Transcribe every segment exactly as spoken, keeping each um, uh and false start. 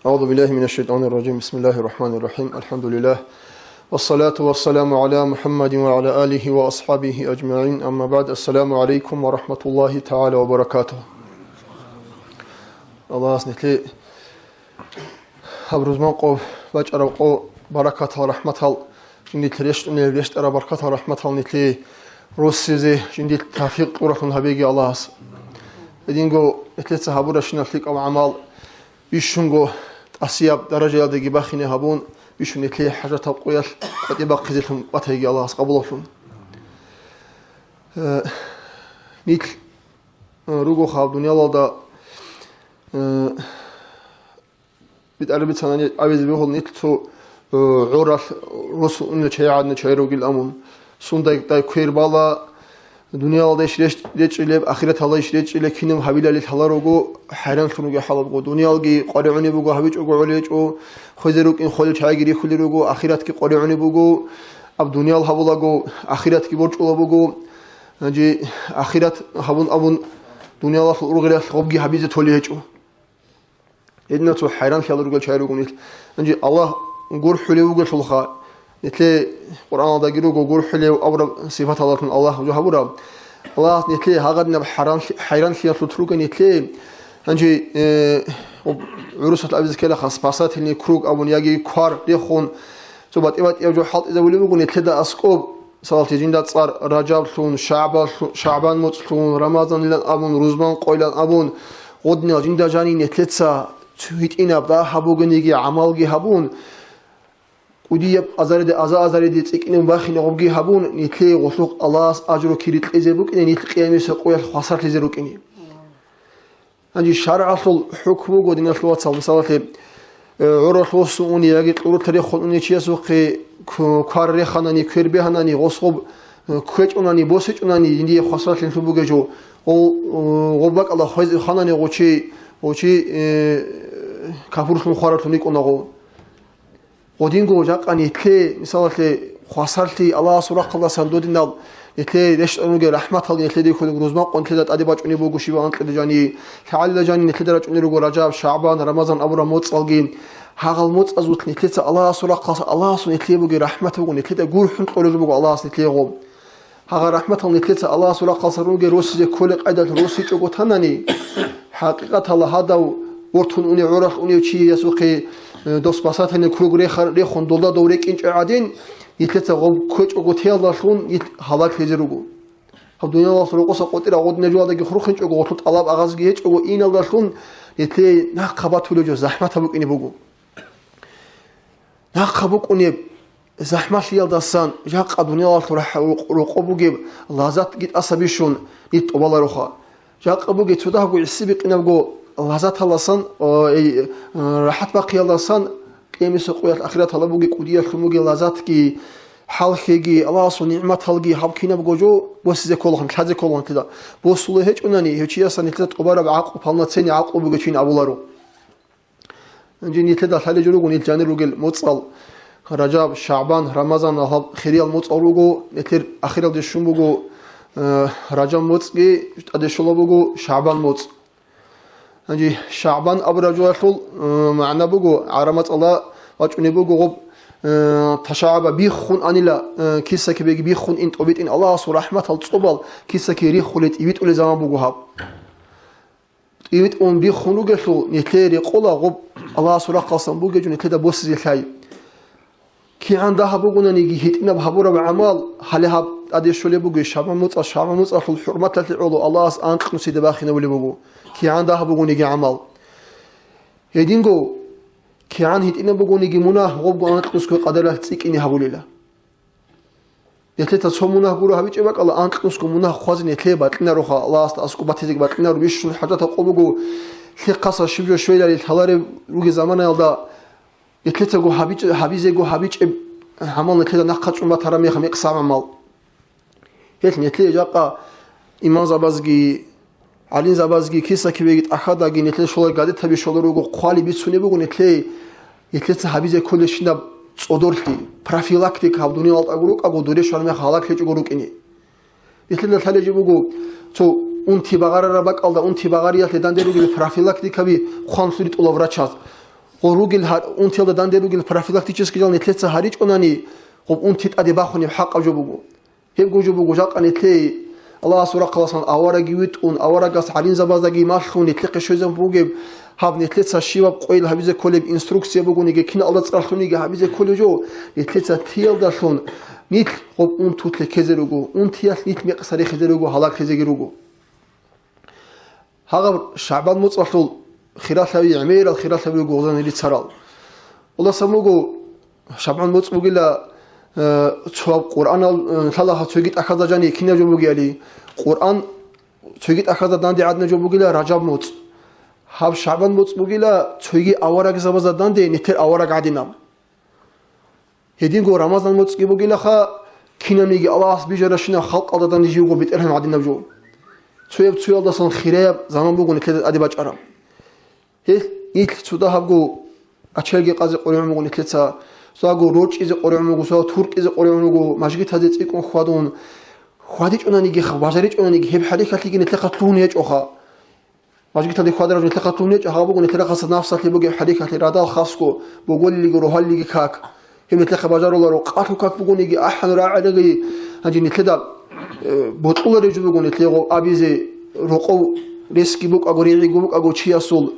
أعوذ بالله من الشيطان الرجيم. بسم الله الرحمن الرحيم. الحمد لله. والصلاة والسلام على محمد وعلى آله وأصحابه أجمعين. أما بعد. السلام عليكم ورحمة الله تعالى وبركاته. Аллагьас нилъее гьаб рузман къо бачӀараб къо баракатал, рахматал, жиндилъ рещтӀунел рещтӀараб баракатал, рахматал нилъее руссизе жиндилъ тавфикъ кьуралъун гьабеги Аллагьас. Гьединго нилъеца гьабуращинал лъикӀаб гӀамал, бищунго тӀасияб даражаялдеги бахине гьабун, бищун нилъее хӀажатаб къоялъ къватӀибе бахъизелъун батайги Аллагьас къабулалъун. Э, нилъ, э, руго гьаб дуниялалда, э, битӀараб бицанани абизе бегьул нилъ цо, э, гӀуралъ росун унел чагӀи гӀадин чагӀи ругел амун. Сундай дай квер бала, дуниялалда иш рещ-, речӀчӀилеб, ахираталда иш речӀчӀилеб кинаб гьабилали лъала руго, хӀайранлъун ругел хӀалалго. Дуниялги къваригӀунеб буго, гьабичӀого гӀолечӀо, хвезе рукӀин холел чагӀиги рихьулел руго, ахиратги къваригӀунеб буго, аб дуниял гьабулаго, ахиратги борчӀулаб буго. Гьанже ахират гьабун абун, дуниялалъул ургъелалъ гъобги гьабизе толей гьечӀо. Гьединал цо хӀайранлъи гьабурал ругел чагӀи руго нилъ. Гьанже Аллагь гурхӀулев вугелъулха, нилъее Къуръаналдаги руго гурхӀулев абураб сипаталдалъун Аллагь жо гьабураб. Аллагьас нилъее гьагъадинаб хӀаранлъи-, хӀайранлъиялъулъ ругел нилъее. Гьанже, э, гӀурусалъ абизе ккелаха спасательный круг абун яги квар рехун, цо батӀи-батӀияб жо хӀалтӀизабулеб буго нилъеда аскӀоб. Мисалалъе, жинда цӀар Ражаблъун, ШагӀбалъу-, ШагӀбан моцӀлъун, Рамазанилан абун, рузман къойилан абун, гъодинал жинда жанин нилъеца цо гьитӀинаб дагьаб бугониги гӀамалги гьабун, кӀудияб азариде, аза-азариде цӀикӀкӀинаб бахине гъобги гьабун, нилъее гъолъухъ Аллагьас ажру кири кьезе букӀине, нилъ къиямиса къоялъ хвасарлъизе рукӀине. Гьанже шаргӀалъул хӀукму буго, диналъул вацал, мисалалъе, э, гӀуралъ вуссун уни яги кьурулъа рехун уни чиясухъе кв-, квар реханани, квер бегьанани, гъосгъуб, э, кквечӀунани, босичӀунани, жиндие хвасарлъилъун бугев жо. Гъо-, э, гъоб бакӀалда хвезе ханани гъочи, гъочи, э, капурлъун хваралъун рикӀкӀуна гъо. Гъодинго жакъа нилъее, мисалалъе, хвасарлъи Аллагьасул рахъалдасан додинал нилъее рещтӀун ругел рахӀматалги нилъеде кколеб, рузман къо нилъеда тӀаде бачӀунеб буго щибаб анкьида жаниб, лъагӀалила жаниб нилъеда рачӀунел руго Ражаб, ШагӀбан, Рамазан абураб моцӀалги. Гьагъал моцӀазулъ нилъеца Аллагьасул рахъалдаса, Аллагьасул нилъее бугеб рахӀмат буго, нилъеда гурхӀун кьолел руго Аллагьас нилъее гъоб. Гьагъа рахӀматал нилъеца Аллагьасул рахъалдаса рунге росизе кколей къайдалъ росичӀого танани, хӀакъикъаталда гьадав вортун унев гӀуралъ унев чиясухъе, э, дов спасательный круг реха-, рехун долда дов рекӀинчӀо гӀадин, нилъеца гъоб кквечӀого теялдалъун нилъ гьалаклъизе руго. Гьаб дуниялалъул рокъоса къотӀира гъодинаб жоялдаги хурхинчӀого, гъолъул тӀалаб агъазги гьечӀого иналдалъун, нилъее нахъа батулев жо захӀматаб букӀине буго. Нахъа букӀунеб захӀмалъиялдасан жакъа дуниялалъул рахӀ-, рукъ-, рокъоб бугеб лаззатги тӀаса бищун нилъ тӀубалароха. Жакъа бугеб цо дагьабго гӀиси бикъинабго лаззаталдасан, о, эй, э, рахӀат бахъиялдасан, къиямиса къоялъ ахираталда бугеб кӀудиялъун бугеб лаззатги, хӀалхьиги, Аллагьасул нигӀматалги гьаб кинабго жо босизе кколаха, лъазе кколаха нилъеда. Босулеб гьечӀонани, гьев чиясда нилъеда тӀубараб гӀакълу, полноценный гӀакълу бугев чи абуларо. Гьанже нилъеда лъалеб жо руго, нилъ жанир ругел моцӀал, Ражаб, ШагӀбан, Рамазан, гьаб хириял моцӀал руго, нилъер ахиралде щун буго, э, Ражаб моцӀги, тӀаде щола буго ШагӀбан моцӀ. Гьанже ШагӀбан абураб жоялъул, э, магӀна буго, гӀараб мацӀалда бачӀунеб буго гъоб, э, ташагӀаба биххун анила, э, киса-кибеги биххун ин тӀобитӀин Аллагьасул рахӀматал цӀобал киса-кибе риххулел, тӀибитӀулел заман буго гьаб. ТӀибитӀун биххун ругелъул, нилъее рекъола гъоб Аллагьасул рахъалдасан бугев жо нилъеда босизе лъай. КигӀан дагьаб бугонаниги гьитӀинаб гьабураб гӀамал, гьале гьаб тӀаде щолеб буго ШагӀбан моцӀалъ, ШагӀбан моцӀалъул хӀурматалъе гӀоло Аллагьас анкьнусида бахинабулеб буго, кигӀан дагьаб бугониги гӀамал. Гьединго, кигӀан гьитӀинаб бугониги мунагь, гъобго анкьнусго къадаралъ цӀикӀкӀине гьабулила. Нилъеца цо мунагь гуро гьабичӀеб бакӀалда, анкьнусго мунагь хъвазе нилъее бакьинароха, Аллагьасда аскӀоб батизеги бакьинаро, бищун хӀажатаб къо буго, лъихъаса щиб жо щвелали лъалареб ругел заманаялда, нилъецаго гьабичӀ-, гьабизего гьабичӀеб гӀамал нилъеда нахъа чӀун батараб мех мекъсаб гӀамал. Гьелъ нилъее жакъа имамзабазги, гӀалимзабазги, киса-кибеги тӀахьаздаги нилъер щолай газетаби щолел руго, хъвали бицунеб буго нилъее, нилъеца гьабизе кколебщинаб цӀодорлъи, профилактика гьаб дуниялалда тӀагу рукӀаго, дуре щвараб мех гьалак гьечӀого рукӀине. Нилъеда лъалеб жо буго, цо унти багъарараб бакӀалда унти багъариялъе данде ругел профилактикаби хъван лъугьи-тӀула врачаз. ругел гьар-, унтиялда данде ругел профилактический жал нилъеца гьаричӀонани, гъуб унти тӀаде бахунеб хӀакъаб жо буго. Гьебго жо буго жакъа нилъее Аллагьасул рахъаласан авараги витӀун, аварагас гӀалимзабаздаги малъун, нилъехъе щвезаб бугеб, гьаб нилъеца щибаб къойил гьабизе кколеб инструкция бугониги, киналда цӀар лъуниги гьабизе кколеб жо, нилъеца тиялдалъун нилъ гъуб унтулъе ккезе руго, унтиялъ нилъ мекъса рехизе руго, гьалаглъизеги руго. Гьагъаб ШагӀбан муцӀалъул хиралъаби, гӀемерал хиралъаби руго гъозанили царал. Уласан буго, ШагӀбан муцӀ бугила, э, цо Къуръанал, э, лъалаха цоги тӀахьазда жани кинаб жо бугеали, Къуръан цоги тӀахьазда данде гӀадинаб жо бугила Ражаб муцӀ. Гьаб ШагӀбан муцӀ бугила цоги аварагзабазда данде нилъер авараг гӀадинаб. Гьединго Рамазан муцӀги бугилаха, кинабниги Аллагьас бижаращинаб халкъалда данде живго БетӀергьан гӀадинаб жо. Цояб-цоялдасан хирияб заман буго нилъеда тӀаде бачӀараб. Гьел нилъ цо дагьабго ачалги къазе къоригӀун буго нилъеца, цояго рорчӀизе къоригӀун буго, цояго туркӀизе къоригӀун буго, мажгитазе цӀикӀкӀун хьвадун, хьвадичӀонаниги, бажаричӀонаниги, гьеб хӀарикатлъиги нилъехъа лъугьун гьечӀоха. Мажгиталде хьвадарав нилъехъа лъугьун гьечӀо, гьаб буго нилъер рахъаса нафсалъе бугеб хӀарикатлъи, радал хасго, боголилиго, рогьалилиги как. Гьеб нилъехъа бажаруларо, къалъу как бугониги, ахӀан рагӀалаги, гьанже нилъеда, э, бокьулареб жо буго нилъего абизе, рокъов ресги букӀаго, ригӀиго букӀаго чиясул,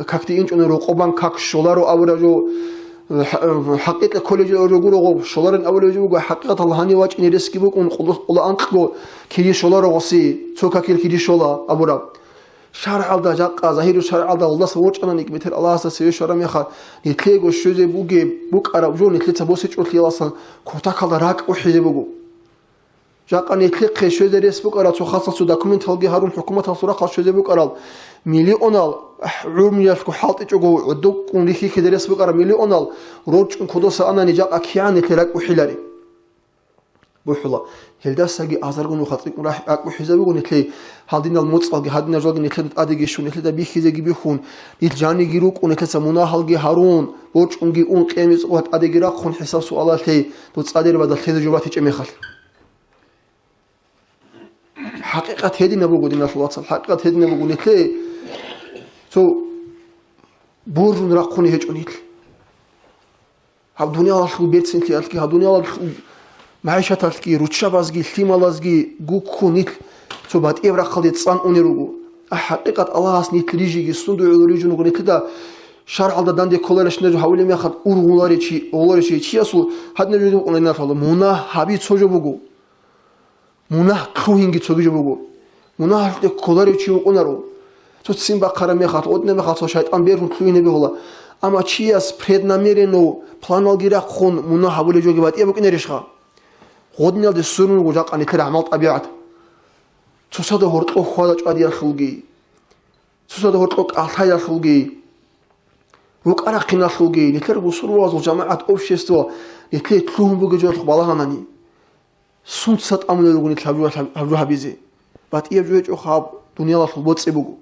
какде инчӀони рокъобан как щоларо абураб жо, э, хӀа-, э, хӀакъикъа кколеб жо гуро гъоб, щоларин абулеб жо буго, хӀакъикъаталда гьанив вачӀине ресги букӀун, къулу-, къула анкьго кири щоларо гъоси, цо какил кири щола абураб. ШаргӀалда жакъа, загьиру шаргӀалда гьалдаса ворчӀананиги, бетӀер Аллагьасда цеве щвараб мехалъ, нилъего щвезе бугеб, букӀараб жо нилъеца босичӀолъияласан кутакалда ракӀ ухӀизе буго. Жакъа нилъехъе щвезе рес букӀарал цо хасалъ цо документалги гьарун, хӀукуматалъул рахъалъ щвезе букӀарал миллионал гӀумруялъго хӀалтӀичӀого гӀодобкӀун рихьихьизе рес букӀарал миллионал рорчӀун кодоса анани, жакъа кигӀан нилъе ракӀ ухӀилари? БухӀула. Гьелдасаги азарго нуха цӀикӀкӀун рахӀ-, ракӀ ухӀизабуго нилъей, гьадинал муцӀалги, гьадинал жалги нилъеда тӀадеги щун, нилъеда бихьизеги бихьун, нилъ жаниги рукӀун, нилъеца мунагьалги гьарун, борчӀунги ун, къиямасеб къоялъ тӀадеги рахъун, хӀисаб-суалалъе дуца цӀадирбада лъезе жо батичӀеб мехалъ. ХӀакъикъат гьединаб буго, диналъул вацал, хӀакъикъат гьединаб буго, нилъее цо буррун рахъуни гьечӀо нилъ. Гьаб дуниялалъул берцинлъиялъги, гьаб дуниялалъул магӀишаталъги, руччабазги, лъималазги гуккун нилъ цо батӀияб рахъалде цӀан унел руго. А хӀакъикъат Аллагьас нилъ рижиги, сунда гӀоло рижун руго нилъеда, шаргӀалда данде кколарищ нажу гьавулеб мехалъ ургъуларичи, гъоларичи чиясул гьадинаб жо букӀуна диналъул вацал, мунагь гьаби цо жо буго. Мунагь лъугьинги цоги жо буго. Мунагьалъе кколарев чи вукӀунаро. Цо ццин бахъараб мехалъ, гъодинаб мехалъ цо шайтӀан бергьун лъугьине бегьула. Амма чияс преднамеренно планалги рахъун мунагь гьабулеб жоги батӀияб букӀинарищха? Гъодиналде сверун руго жакъа нилъер гӀамал-тӀабигӀат. Цоцазда гьоркьоб хьвада чӀвадиялъулги, цоцазда гьоркьоб кӀалъаялъулги, рукӀа-рахъиналъулги, нилъер бусурбабазул жамагӀат, общество, нилъее лъугьун бугеб жоялъухъ балагьанани. Сунца тӀамулел ругони гьаб жо гьабизе? БатӀияб жо гьечӀо, гьаб дуниялалъул боцӀи буго.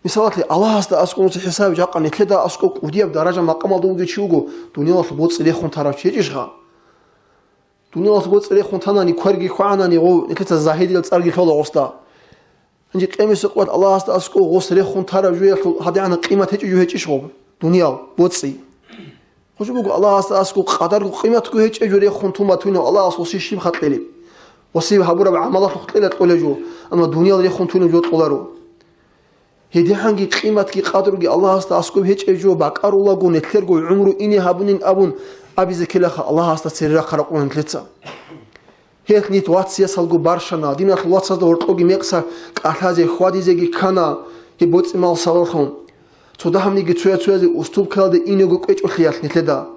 Мисалалъе, Аллагьасда аскӀов нуца хӀисаб, жакъа нилъеда аскӀов кӀудияб даража-макъамалда вугев чи вуго, дуниялалъул боцӀи рехун тарав чи гьечӀищха? Дуниялалъул боцӀи рехун танани, кверги хьвагӀанани, гъов нилъеца загьириял цӀарги лъола гъосда. Гьанже къемиса къоялъ Аллагьасда аскӀов гъос рехун тарав жоялъул гьадигӀанаб къимат гьечӀеб жо гьечӀищ гъоб? Дуниял, боцӀи. Гъожо буго Аллагьасда аскӀов къадарго къиматго гьечӀеб жо рехун тун батуйнав Аллагьас гъоси щиб ха кьелеб? Гъоси гьабураб гӀамалалъухъ кьела кьолеб жо, амма дуниял рехун туйнаб жо кьоларо. ГьедигӀанги къиматги къадруги Аллагьасда аскӀоб гьечӀеб жо бакӀарулаго, нилъерго гӀумру ине гьабунин абун абизе ккелаха, Аллагьасда цере рахъараб къугьанлъица. Гьелъ нилъ вацасдалго барщана, диналъул вацазда гьоркьоги мекъса кӀалъазе, хьвадизеги ккана гьеб боцӀи-мал сабаблъун. Цо дагьабниги цоя-цоязе уступкаялде инего кӀвечӀолъиялъ нилъеда.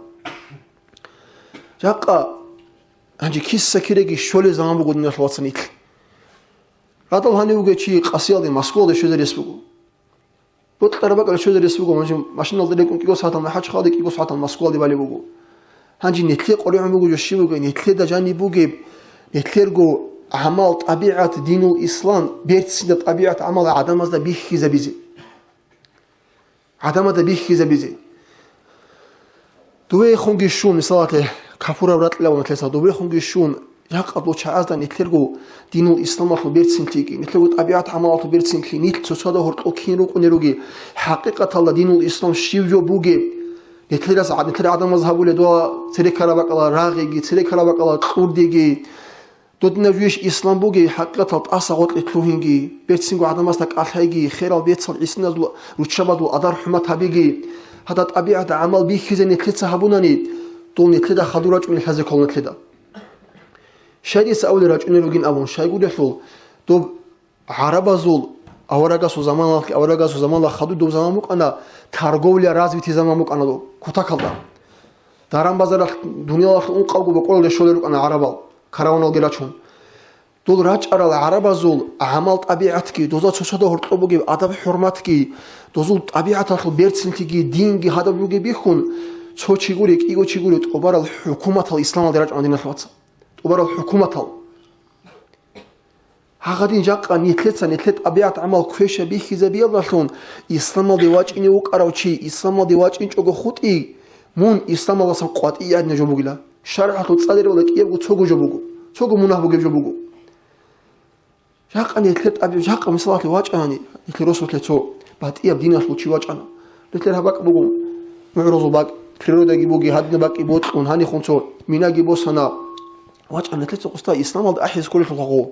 Жакъа гьанже киса-киреги щолеб заман буго, диналъул вацал, нилъ. Радал гьанив вугев чи Къасиялде, Москвалде щвезе рес буго. Бокьараб бакӀалде щвезе рес буго, гьанже машиналда рекӀун кӀиго сагӀаталда ХӀачхалде, кӀиго сагӀаталда Москвалде балеб буго. Гьанже нилъее къоригӀун буго жо щиб бугеб, нилъеда жаниб бугеб, нилъерго гӀамал, тӀабигӀат, динул ислам, берцинаб тӀабигӀат, гӀамал гӀадамазда бихьизабизе. ГӀадамазда бихьизабизе. Дубурехунги щун, мисалалъе, капураб ракьилавун нилъеца, дубурехунги щун, Жакъа дол чагӀазда нилъерго динул исламалъул берцинлъиги, нилъерго тӀабигӀат-гӀамалалъул берцинлъи, нилъ цоцазда гьоркьоб кин рукӀунел ругел, хӀакъикъаталда динул ислам щив жо бугеб? Нилъерас, нилъер гӀадамаз гьабулеб дова церекараб бакӀалда рагъиги, церекараб бакӀалда кьурдиги. Додинаб жугьищ ислам бугеб, хӀакъикъаталда тӀаса гъоркье лъугьинги, берцинго гӀадамазда кӀалъайги, херал бецал гӀисиназул руччабазул адар-хӀурмат гьабиги. Гьадаб тӀабигӀат-гӀамал бихьизе нилъеца гьабунани, дол нилъеда хадур рачӀунел лъазе ккола нилъеда. Щай дица абулеб рачӀунел ругин абун, щайгурелъул, доб гӀарабазул аварагасул заманалъ, аварагасул заманалъ хадуб доб заман букӀана, торговля развитый заман букӀана доб, кутакалда. Даран-базаралъ, дуниялалъ ункъабго бокӀоралде щолел рукӀана гӀарабал, караваналги рачун. Дол рачӀарал гӀарабазул гӀамал-тӀабигӀатги, дозда цоцазда гьоркьоб бугеб адаб-хӀурматги, дозул тӀабигӀаталъул берцинлъиги, динги гьадаб бугеб бихьун, цо чи гури, кӀиго чи гури, тӀубарал хӀукуматал исламалде рачӀуна, диналъул вацал. ТӀубарал хӀукуматал. Гьагъадин жакъа нилъеца нилъер тӀабигӀат-гӀамал квеша бихьизабиялдалъун, исламалде вачӀине вукӀарав чи исламалде вачӀинчӀого хутӀи, мун исламалдасан къватӀи гӀадина жо бугила. ШаргӀалъул цӀалирабала кӀиябго цого жо буго, цого мунагь бугеб жо буго. Жакъа нилъер тӀаби-, жакъа мисалалъе вачӀани, нилъер росулъе цо батӀияб диналъул чи вачӀана. Нилъер гьаб бакӀ буго, мугӀрузул бакӀ, природаги буги, гьадинаб бакӀги бокьун, гьанихун цо минаги босана. ВачӀа нилъеца къоста исламалда ахӀизе кколелъул гьагъо.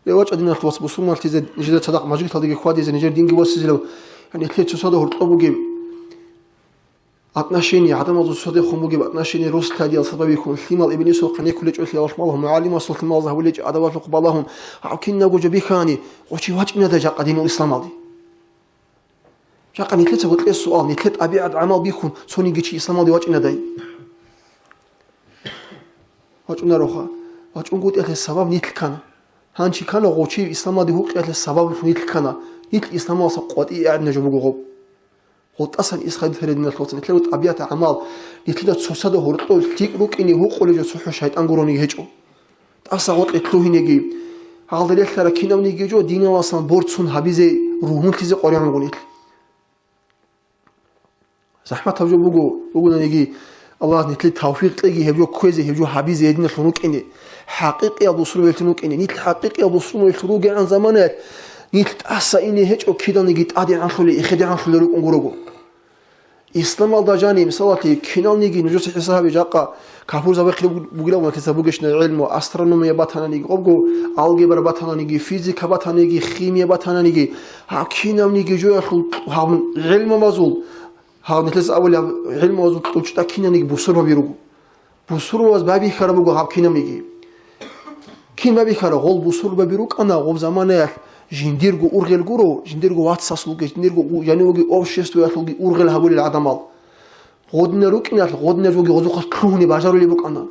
Ле, вачӀа диналъул вац, бусурманлъизе, нижеда цадахъ мажгиталдеги хьвадизе, нижер динги босизилав, гьанилъе цоцазда гьоркьоб бугеб отношение, гӀадамазул цоцадехун бугеб отношение рос-лъадиял сабабихьун, лъимал иблисул хъанекулечӀо лъиялалъ балагьун, мугӀалимасул лъималаз гьабулечӀо адабалъухъ балагьун, гьав кинабго жо бихьани, гъочи вачӀинада жакъа динул исламалде. Жакъа нилъеца бокьес суал, нилъер тӀабигӀат-гӀамал бихьун, цониги чи исламалде вачӀинадай? ВачӀунароха. ВачӀунгутӀиялъе сабаб нилъ ккана. Гьанчи ккана гъочи исламалде гьукъиялъе сабаблъун нилъ ккана. Нилъ исламалдаса къватӀи гӀадина жо буго гъоб. ГъотӀасан исхадитаридиналъулцан нилъерго тӀабигӀат-гӀамал, нилъеда цоцазда гьоркьоб лъикӀ рукӀине гьукъулеб жо цохӀо шайтӀан гурониги гьечӀо. ТӀаса гъоркье лъугьинеги, гьалда релълъараб кинабниги жо диналасан борцун гьабизе, ругьунлъизе къваригӀунгу нилъ. ЗахӀматаб жо буго, бугонаниги, Аллагьас нилъее тавфикъ кьеги гьеб жо кквезе, гьеб жо гьабизе гьединалъун рукӀине, хӀакъикъиял бусурбабилъун рукӀине. Нилъ хӀакъикъиял бусурбабилъун ругегӀан заманаялъ, нилъ тӀаса ине гьечӀо, киданиги тӀадегӀанлъулел, эхедегӀанлъулел рукӀун гурого. Исламалда жани, мисалалъе, киналниги нужеца хӀисаб гьабе, жакъа капурзабихъе бугилан ватиса бугещина гӀелму, астрономия батананиги, къобго алгебра батананиги, физика батананиги, химия батананиги, гьаб кинабниги жоялъул гьаб гӀелмумазул, гьаб нилъеца абулеб гьаб гӀелмумазул кьучӀда кинабниги бусурбаби руго. Бусурбабаз байбихьараб буго гьаб кинабниги. Кин байбихьараб? Гъол бусурбаби рукӀана гъоб заманаялъ жиндирго ургъел гуро, жиндирго вацасулги, жиндирго у-, жаниваги обществоялъулги ургъел гьабулел гӀадамал. Гъодинал рукӀиналъ, гъодинал жоги гъозухъа лъугьуни бажарулеб букӀана.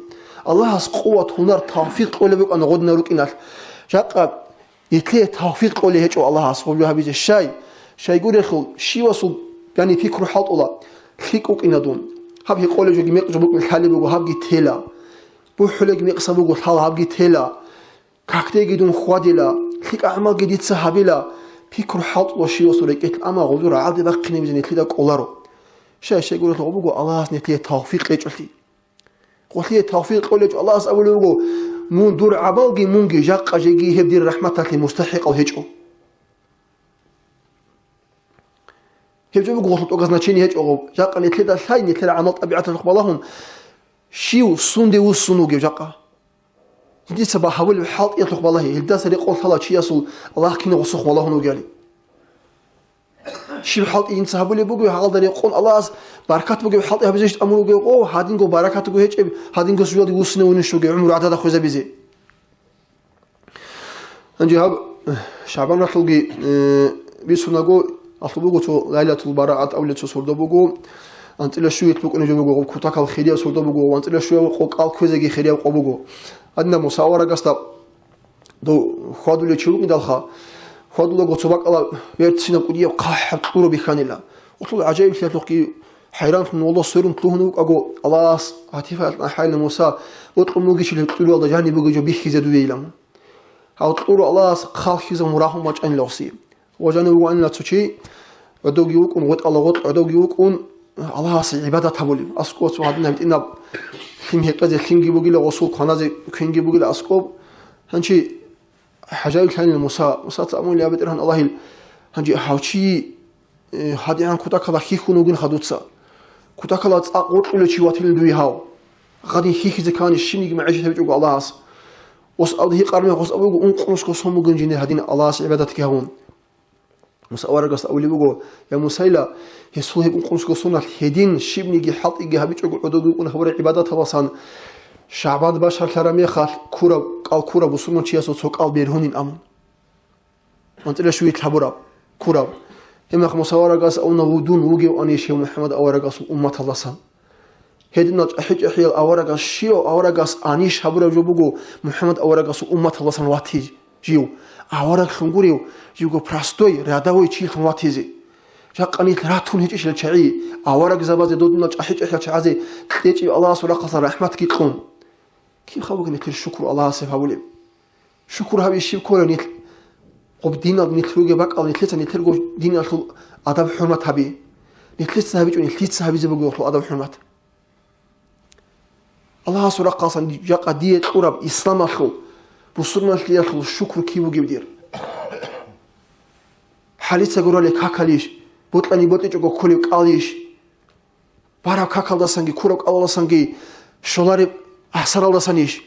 Аллагьас къуват, гьунар, тавфикъ кьолеб букӀана гъодинал рукӀиналъ. Жакъа нилъее тавфикъ кьолей гьечӀо Аллагьас гъоб жо гьабизе. Щай? Щайгурелъул, щивасул, яни, пикру хӀалтӀула, лъикӀ вукӀина дун. Гьаб гьекъолеб жоги мекъ жо букӀин лъалеб буго, гьабги тела. БухӀулебги мекъса буго лъала, гьабги тела. Какдеги дун хьвадила, лъикӀа гӀамалги дица гьабила, пикру хӀалтӀула щивасул рекӀелъ, амма гъозул рагӀалде бахъинабизе нилъеда кӀоларо. Щай-щай гурелъул гъо буго Аллагьас нилъее тавфикъ гьечӀолъи. Гъолъие тавфикъ кьолечӀо Аллагьас абулеб буго: «Мун дур гӀабалги, мунги жакъа жеги гьеб дир рахӀматалъе мустахӀикъал гьечӀо». Гьеб жо буго гъолъул тӀокӀаб значение гьечӀо гъоб. Жакъа нилъеда лъай, нилъер гӀамал-тӀабигӀаталъухъ балагьун, щив сунде вуссун вугев жакъа? Дица ба-, гьабулеб хӀалтӀиялъухъ балагье, гьелдаса рекъон лъала чиясул Аллагь кинаб гъосухъ валагьун вугевали. Щиб хӀалтӀи дица гьабулеб бугеб, гьалда рекъон Аллагьас баркат бугеб хӀалтӀи гьабизеш тӀамун вугев, о, гьадинго баракат буго гьечӀеб, гьадинго суялде вуссине вунищ вугев гӀумру гӀадада хвезабизе. Гьанже гьаб ШагӀбан рахъалги, э, бицунаго, алъуб буго цо Лайлатул Бараат абулеб цо сордо буго, анцӀила щуялъ букӀунеб жо буго, гъоб кутакал хирияб сордо буго, анцӀила щуяб къо кӀал кквезеги хирияб къо буго. Гьадинаб Муса аварагасда дов хьвадулев чи вукӀиндалха, хьвадулаго цо бакӀалда верцинаб кӀудияб хъахӀаб кьураб бихьанила. Гъолъул гӀажаиблъиялъухъги хӀайранлъун, валлагь, сверун лъугьун вукӀаго, Аллагьас гьатиф ахӀайилан Муса, бокьун бугищали кьуруялда жаниб бугеб жо бихьизе дуе илан. Гьав кьуру Аллагьас хъалхьизабун рагьун бачӀанила гъоси. Ва жанив вугоанила цо чи, гӀодовги вукӀун, гъветӀала гъоркь гӀодовги вукӀун, Аллагьасе гӀибадат гьабулеб. АскӀов цо гьадин гьабитӀинаб лъим гьекъезе лъимги бугила, гъосул кваназе квинги бугила аскӀов. Гьанчи хӀажаил лъанила Муса, Мусаца абуни, я БетӀергьан Аллагьил, гьанчи гьав чи, э, гьадигӀан кутакала хьихьун вугин хадуца. Кутакала цӀакъ вокьулев чи ватилин дуе гьав. Гъадин хьихьизе ккани щибниги магӀишат гьабичӀого Аллагьас. Ос аб гьикъармехъос абуго ункънусго сон бугин жиндир гьадин Аллагьас гӀибадатги гьавун. Муса аварагас абулеб буго: «Я Мусайла, гьесул гьеб ункънусго соналъ гьедин щибниги хӀалтӀиги гьабичӀого гӀодобе букӀун гьабураб гӀибадаталасан ШагӀбан башарлъараб мехалъ ккураб, кӀал ккураб бусурманчиясул цо кӀал бергьунин», – амун. АнцӀила щугьил гьабураб, ккураб. Гьебмехалъ Муса аварагас абуна: «Ву дун вугеванищ гьев МухӀаммад аварагасул умматалдасан?» Гьединал чӀахӀи-чӀахӀиял аварагас щивав аварагас анищ гьабураб жо буго МухӀаммад аварагасул умматалдасан ватизе жив. Авараглъун гурев, живго простой, рядовой чилъун ватизе. Жакъа нилъ ратун гьечӀищила чагӀи, аварагзабазе, додунал чӀахӀи-чӀахӀиял чагӀазе кьечӀеб Аллагьасул рахъалъан рахӀматги кьун. Киб хабуги нилъер шукру Аллагьасе гьабулеб? Шукур гьабизе щиб кколеб нилъ? Гъоб динал нилъ ругеб бакӀал нилъеца нилъерго диналъул адаб-хӀурмат гьаби. Нилъеца гьабичӀо, нилъеца гьабизе бугелъул адаб-хӀурмат. Аллагьасул рахъалъан жакъа дие кьураб исламалъул, бусурманлъиялъул шукур киб бугеб дир? ХӀалица гурали какалищ, бокьани бокьичӀого кколеб кӀалищ? Бараб какалдасанги, ккураб кӀалалдасанги, щолареб ахсаралдасанищ?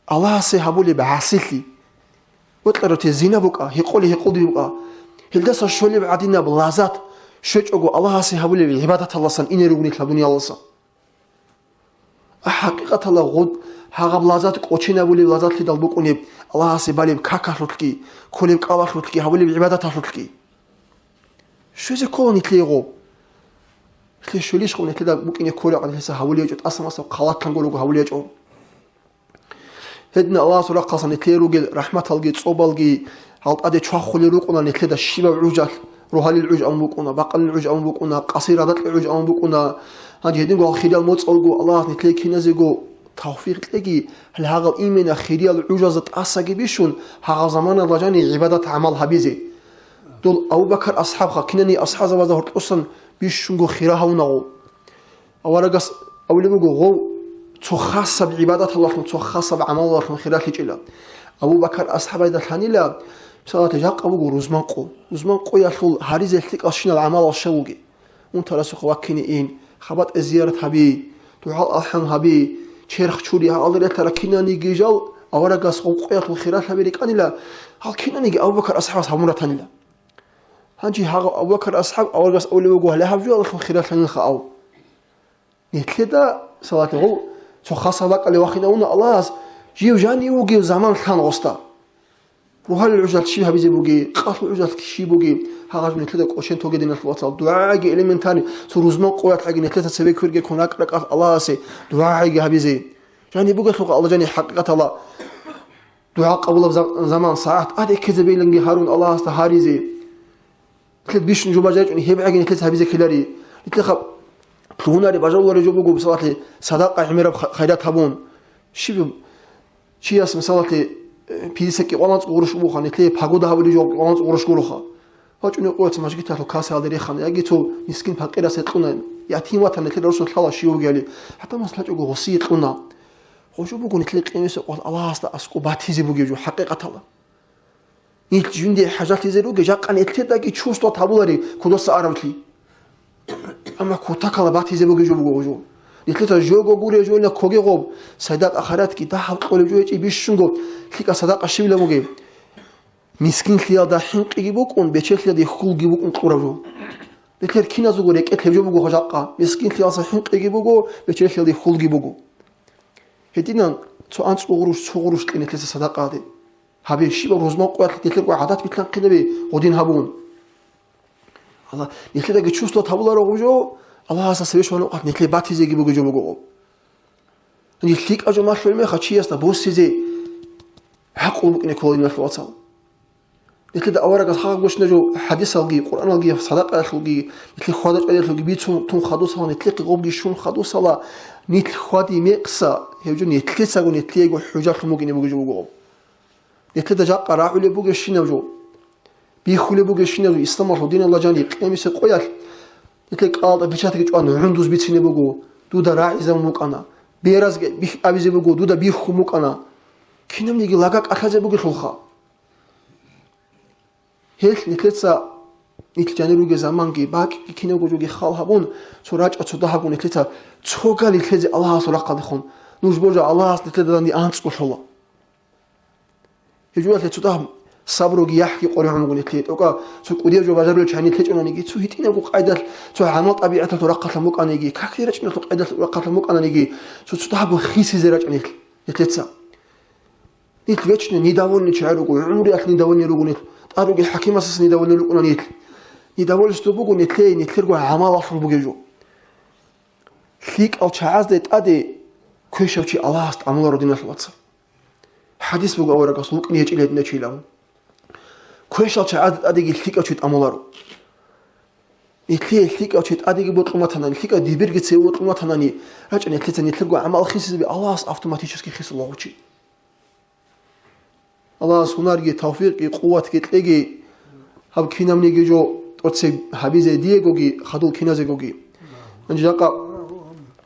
Аллагьасе гьабулеб гӀасилъи. Бокьарав те зина букӀа, гьекъолей-гьекъолде букӀа. Гьелдаса щолеб гӀадинаб лаззат щвечӀого Аллагьасе гьабулеб гӀибадаталдасан ине ругони гьаб дуниялалдаса. А хӀакъикъаталда гъоб-, гьагъаб лаззат кӀоченабулеб лаззатлъидал букӀунеб Аллагьасе балеб какалъулъги, кколеб кӀалалъулъги, гьабулеб гӀибадаталъулъги. Щвезе ккола нилъее гъоб. Нилъее щвелищ гъоб, нилъеда букӀине кколеб нилъеца гьабулеб гьечӀо, тӀаса-маса халатлъан гурого гьабулеб гьечӀо. Гьедин Аллагьасул рахъалъан нилъее ругел рахӀматалги, цӀобалги, гьал тӀаде чвахулел рукӀуна нилъеда щибаб гӀужалъ, рогьалил гӀуж абун букӀуна, бакъалил гӀуж абун букӀуна, къасир радакьил гӀуж абун букӀуна. Гьанже гьединго гьал хириял моцӀалго Аллагьас нилъее киназего тавфикъ кьеги, гьал гьагъал имена хириял гӀужазда тӀасаги бищун, гьагъал заманалда жаниб гӀибадат-гӀамал гьабизе. Дол Абу Бакар асхӀабха кинани асхӀабзабазда гьоркьосан бищунго хира гьавунагъо. Аварагас абулеб буго, гъов цо хасаб гӀибадаталдалъун, цо хасаб гӀамалалдалъун хиралъичӀила. Абу Бакар асхӀабазда лъанила, мисалалъе, жакъа буго рузман къо. Рузман къоялъул гьаризе лъикӀал щинал гӀамалал щав вугеб. Унтарасухъе ваккине ин, хабатӀе зиярат гьаби, дугӀа-алхӀам гьаби, черх чури, гьал релълъарал кинаниги жал аварагас гъов къоялъул хиралъаби рикӀкӀанила, гьал кинаниги Абу Бакар асхӀабас гьабун ратанила. Гьанже гьагъав Абу Бакар асхӀаб аварагас абулеб буго, гьале гьаб жоялъул хиралъанилха ав. Нилъеда, салатни гъов, цо хасаб бакӀалде вахинавуна Аллагьас, жив жанив вугев заман лъан гъосда. Рогьалил гӀужалъ щиб гьабизе бугеб, къалъул гӀужалъ щиб бугеб, гьагъаб нилъеда кӀочен тоге, диналъул вацал, дугӀагӀиги элементарный, цо рузман къоялъ гӀаги нилъеца цебе кверги ккун ракӀ-ракӀалъ Аллагьасе дугӀагӀиги гьабизе. Жаниб бугелъулха Аллагь, жаниб хӀакъикъаталда дугӀа къабулаб за-, заман, сагӀат тӀаде ккезабеиланги гьарун Аллагьасда гьаризе. Нилъеда бищун жо бажаричӀони, гьеб гӀаги нилъеца гьабизе ккелари. Нилъеха лъугьунари бажарулари жо буго, мисалалъе, садакъа гӀемераб ха-, хайрат гьабун. Щиб чияс, мисалалъе, э, пятьдесят кӀикъваланцӀ гъурущ бугоха, нилъее погода гьабулеб жо кӀикъваланцӀ гъурущ гуроха. ВачӀуни къоялъ мажгиталъул кассаялде рехана, яги цо мискин-пакъирасе кьуна, ятим ватана нилъер росулъ лъала щив вугевали. ХӀатта мас лъачӀого гъосие кьуна. Гъо жо буго нилъее къемисеб къоялъ Аллагьасда аскӀоб батизе бугеб жо хӀакъикъаталда. Нилъ жинде хӀажатлъизе ругел, жакъа нилъедаги чувствовать гьабулари кодоса аравлъи. Амма кутакала батизе бугеб жо буго гъо жо. Нилъеца жого гуреб жойила ккоге гъоб, садакъа хайратги дагьаб кьолеб жо гьечӀеб бищунго, лъикӀаб садакъа щибила бугеб? Мискинлъиялда хӀинкъиги букӀун, бечелъиялде хьулги букӀун кьураб жо. Нилъер киназего рекӀелъ гьеб жо буго жакъа, мискинлъиялдаса хӀинкъиги буго, бечелъиялде хьулги буго. Гьединан цо анцӀго гъурущ, цо гъурущ кье нилъеца садакъа гьабе. Гьабе, щибаб рузман къоялъ нилъерго гӀадат билълъанхъинабе гъодин гьабун. Аллагь, нилъедаги чувствовать гьабуларо гъо жо, Аллагьасда цебе щвана къват нилъее батизеги бугеб жо буго гъо. Нилъ лъикӀаб жо малъулеб мехалъ чиясда босизе гӀакълу букӀине ккола, диналъул вацал. Нилъеда аварагас гьагъаб гощина жо хӀадисалги, Къуръаналги, садакъаялъулги, нилъер хьвада-чӀвадиялъулги бицун тун хадусала, нилъехъе гъобги щун хадусала, нилъ хьвади-мекъса, гьев жо нилъецаго нилъеего хӀужалъун бугине бугеб жо буго гъоб. Нилъеда жакъа рагӀулеб бугебщинаб жо, бихьулеб бугебщинаб жо исламалъул диналда жаниб къемисе къоялъ, Нилъер кӀалда печатги чӀван гӀундуз бицине буго, дуда рагӀизабун букӀана. Беразги бихь абизе буго, дуда бихьун букӀана. Кинабниги лага кӀалъазе бугелъулха. Гьелъ нилъеца нилъ жанир ругел заманги бакӀги кинабго жоги хал гьабун, цо рачӀа цо дагьабго нилъеца цогали лъезе Аллагьасул рахъалдехун. Нуж божа Аллагьас нилъеда данде анцӀго лъола. Гьеб жоялъе цо дагь сабруги яхӀги къоригӀун буго нилъее. ТӀокӀа цо кӀудияб жо бажарулел чагӀи нилъ гьечӀонаниги, цо гьитӀинабго къайдалъ, цо гӀамал-тӀабигӀаталъул рахъалъан букӀаниги, какде рачӀиналъул къайдалъул рахъалъан букӀаниги, цо цо дагьабго хисизе рачӀа нилъ, нилъеца. Нилъ вечно недовольный чагӀи руго, гӀумруялъ недовольный руго нилъ, тӀад ругел хӀакимасаса недовольный рукӀуна нилъ. Недовольство буго нилъее, нилъерго гӀамалалъул бугеб жо. ЛъикӀал чагӀазда тӀаде квешав чи Аллагьас тӀамуларо, диналъул вацал. ХӀадис буго аварагас, вукӀине гьечӀила гьединав чи илан. Квешал чагӀазда тӀадеги лъикӀав чи тӀамуларо. Нилъее лъикӀав чи тӀадеги бокьун батанани, лъикӀав дибирги цеве бокьун батанани, рачӀа нилъеца нилъерго гӀамал хисизаби, Аллагьас автоматически хисулаго чи. Аллагьас гьунарги, тавфикъги, къуватги кьеги, гьаб кинабниги жо тӀоцеб гьабизе диегоги, хадув киназегоги. Гьанже жакъа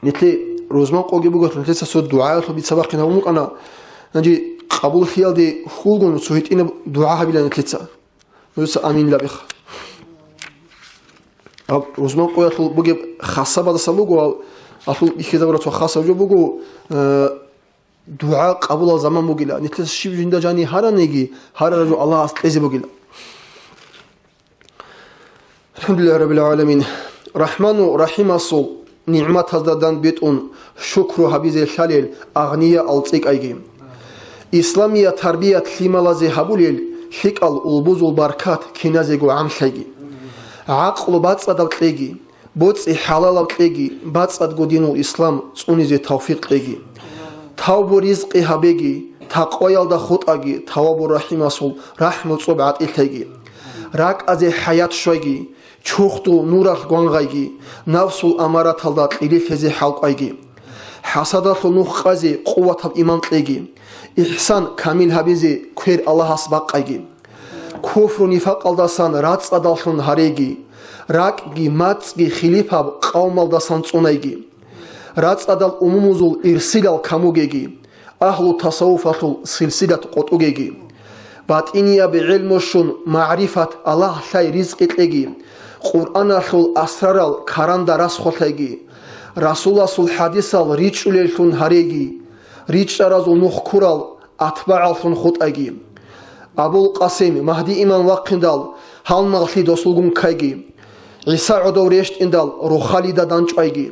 нилъе рузман къоги буго, нилъеца цо дугӀаялъул бица бахъин гьабун букӀана. Гьанже къабуллъиялде хьулгун цо гьитӀинаб дугӀа гьабила нилъеца. Нужеца амин лабиха. Гьаб рузман къоялъул бугеб хасабаздасан буго, гьал, гьалъул бихьизабураб цо хасаб жо буго, э, ДугӀа къабулал заман бугила, нилъеца щиб жинда жани гьараниги, гьарараб жо Аллагьас кьезе бугила. АлхӀамдулиллагьи раббил гӀаламин. РахӀману РахӀимасул нигӀматазда дандбетӀун шукру гьабизе лъалел агънияал цӀикӀкӀайги. Исламият тарбият лъималазе гьабулел лъикӀал улбузул баркат киназего гӀамлъайги. ГӀакълу бацӀцӀадаб кьеги. БоцӀи хӀалалаб кьеги, бацӀцӀадго динул ислам цӀунизе тавфикъ кьеги. Тавбу ризкъи гьабеги, такъваялда хутӀаги, тавабур рахӀимасул рахӀму цӀоб гӀатӀилъайги. РакӀазе хӀаят щвайги, чурхдул нуралъ гвангъайги, нафсул амараталда кьилилъизе хӀалкӀвайги. ХӀасадалъул нух къазе къуватаб иман кьеги. Ихсан камил гьабизе квер Аллагьас бакъайги. Куфру-нифакъалдасан рацӀцӀадаллъун гьареги, ракӀги мацӀги хилипаб къавмалдасан цӀунайги. РацӀцӀадал умумузул ирсилал камугеги, агьлу тасаввуфалъул силсилат къотӀугеги. БатӀинияб гӀелму щун магӀрифат Аллагь лъай ризкъи кьеги, Къуръаналъул асрарал каранда расхвалъайги, Расуласул хӀадисал ричӀчӀулеллъун гьареги, ричӀчӀаразул нух ккурал атбагӀаллъун хутӀайги. Абул Къасим Магьди иман вахъиндал, гьалмагълъи досулгун ккайги. ГӀиса гӀодов рещтӀиндал, рохалида данчӀвайги.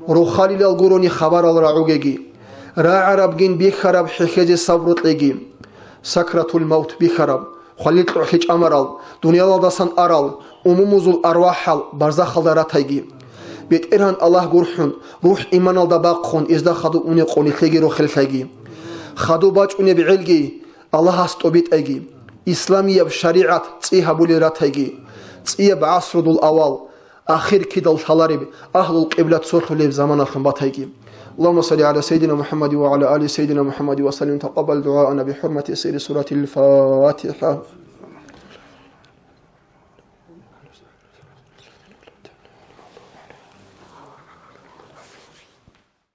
Рохалилал гурони хабарал рагӀугеги. РагӀарабгин бихьараб хӀехьезе сабру кьеги. Сакратул-мавт бихьараб, хвалил-кьогӀлъи чӀамарал, дуниялалдасан арал, умумузул арвахӀал барзахалда ратайги. БетӀергьан Аллагь гурхӀун, рухӀ иманалда бахъун, изда хадуб унекъо нилъеги рохеллъайги. Хадуб бачӀунеб гӀелги Аллагьас тӀобитӀайги. Исламияб шаригӀат цӀи гьабулел ратайги. ЦӀияб гӀасрудул авал, ахир кидал лъалареб, агьлул къибла цолъулеб заманалъун батайги. اللهم صل على سيدنا محمد وعلى آل سيدنا محمد وسلم. تقبل دعاءنا بحرمة سر سورة الفاتحة.